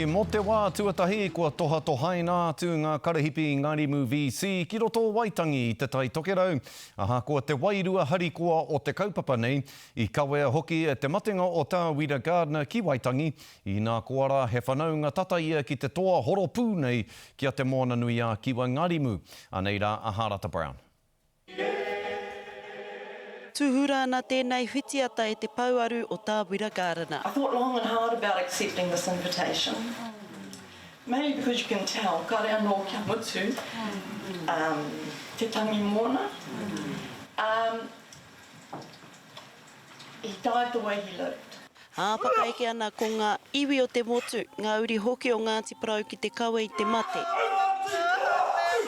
Mō te wā tuatahi kua tohatohaina atu ngā karahipi Ngarimu VC ki roto o Waitangi i Te Tai Tokerau. Ahakoa te wairua harikoa o te kaupapa nei, i kawea hoki e te matenga o Tā Wira Gardiner ki Waitangi, inā koa rā he whanaunga tata ia ki te toa horopū nei ki a Te Moananui-a-Kiwa Ngarimu. Anei rā a Hārata Brown. Tūhura ana tēnei whitiata e te pouaru o Tā Wira Gardiner. I thought long and hard about accepting this invitation, mainly because you can tell kāre anō kia mutu te tangi mōna. He died the way he lived. Ā, whakaeke ana ko ngā iwi o te motu, ngā uri hoki o Ngāti Porou ki te kawe i te mate,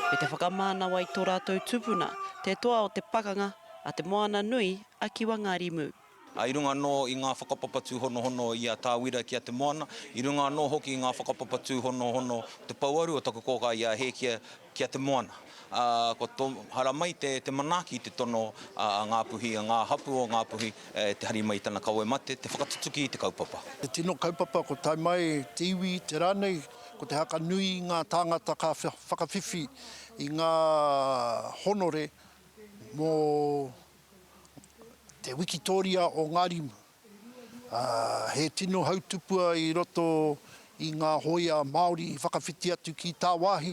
me te whakamānawa i tō rātou tupuna, te toa o te pakanga a Te Moana nui a Kiwa Ngārimu. I runga anō i ngā whakapapa tūhonohono i a Tā Wira ki a Te Moana, i runga anō hoki i ngā whakapapa tūhonohono o te pouaru o taku kōkā i a Hēkia ki a Te Moana. Ā, kua to, haramai te, te manaaki te tono a Ngāpuhi, a ngā hapū o Ngāpuhi, te hari mai i tana kawe mate, te whakatutuki i te kaupapa. Te tino kaupapa ko tae mai te iwi i te rā nei, ko te haka nui i ngā tāngata ka whakawhiwhi i ngā honore mō te wikitōria o Ngārimu. He tino hautupua i roto i ngā hōia Māori i whakawhiti atu ki tāwāhi.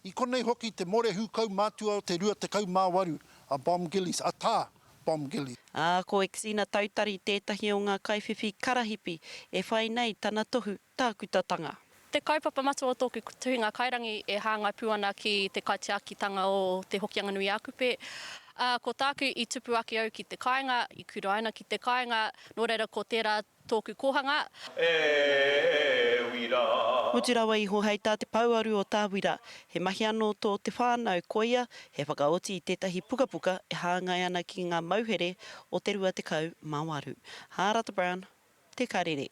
I konei hoki te morehu kaumātua o te 28, a Bom Gillies, a Tā Bom Gillies. Ā, ko Exina Tautari tētahi o ngā kaiwhiwhi karahipi e whai nei tana tohu tākutatanga. Te kaupapa matua o tōku tuhinga kairangi e hāngai pū ana ki te kaitiakitanga o Te Hokianga-nui-a-Kupe. Ā, ko tāku i tupu ake au ki te kāinga, i kuraina ki te kāinga, nō reira ko tērā tōku kōhanga. E Wira. Mutu rawa iho hei tā te pouaru o Tā Wira, he mahi anō tō te whānau, koia he whakaoti i tētahi pukapuka e hāngai ana ki ngā mauhere o te 28. Hārata Brown, Te Karere.